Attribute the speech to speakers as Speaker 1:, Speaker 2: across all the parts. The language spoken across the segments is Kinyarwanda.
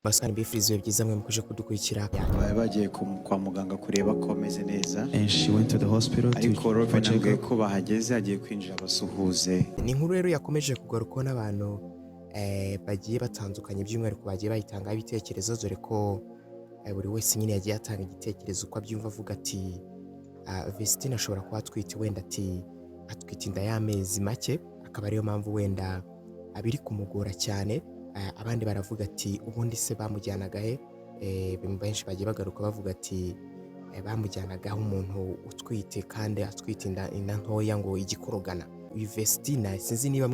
Speaker 1: Basani, mbifuriza ibihe byiza mwe mukuje kudukurikira.
Speaker 2: Bari bagiye kwa muganga kureba ko ameze neza.
Speaker 3: And she went to the hospital to,
Speaker 2: Ariko
Speaker 3: for
Speaker 2: Robin ambwiye
Speaker 3: checkup.
Speaker 2: ko bahageze, agiye kwinjira basuhuze.
Speaker 1: Ni inkuru rero yakomeje kugarukwaho n'abantu bagiye batandukanye, by'umwihariko bagiye bayitangaho ibitekerezo, dore ko buri wese nyine yagiye atanga igitekerezo uko abyumva, avuga ati: "Ah, Vestine ashobora kuba atwite wenda," ati atwite inda y'amezi make, akaba ariyo mpamvu wenda abiri kumugora cyane. Abandi baravuga ati: "Ubundi se bamujyanaga he?" Benshi bagiye bagaruka bavuga ati bamujyanagaho umuntu utwite kandi atwite inda ntoya ngo igikorogana. Uyu Vestine, sinzi niba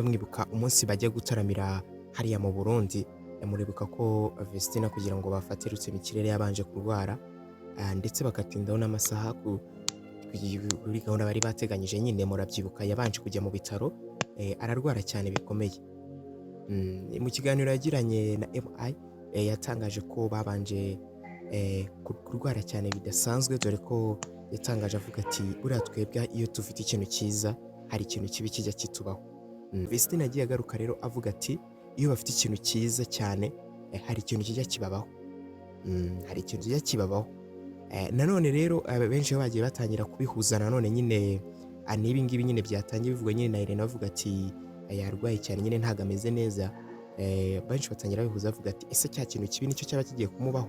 Speaker 1: mwibuka umunsi bajya gutaramira hariya mu Burundi. Muribuka ko Vestine kugira ngo bafate ikirere yabanje kurwara, ndetse bagatindaho n'amasaha kuri gahunda bari bateganyije nyine. Murabyibuka, yabanje kujya mu bitaro, ararwara cyane bikomeye. Mu kiganiro yagiranye na MI, yatangaje ko babanje kurwara cyane bidasanzwe, dore ko yatangaje avuga ati: "Buriya twebwe iyo dufite ikintu cyiza hari ikintu kibi kijya kitubaho." Vestine agiye agaruka rero avuga ati iyo bafite ikintu cyiza cyane, hari ikintu kijya kibabaho. Hari ikintu kijya kibabaho. Nanone rero benshi bagiye batangira kubihuza nanone nyine n'ibi ngibi nyine byatangiye bivugwa nyine na Irene, bavuga ati yarwaye cyane nyine, ntabwo ameze neza. Benshi batangira babihuza bavuga ati: "Ese cya kintu kibi nicyo cyaba kigiye kumubaho?"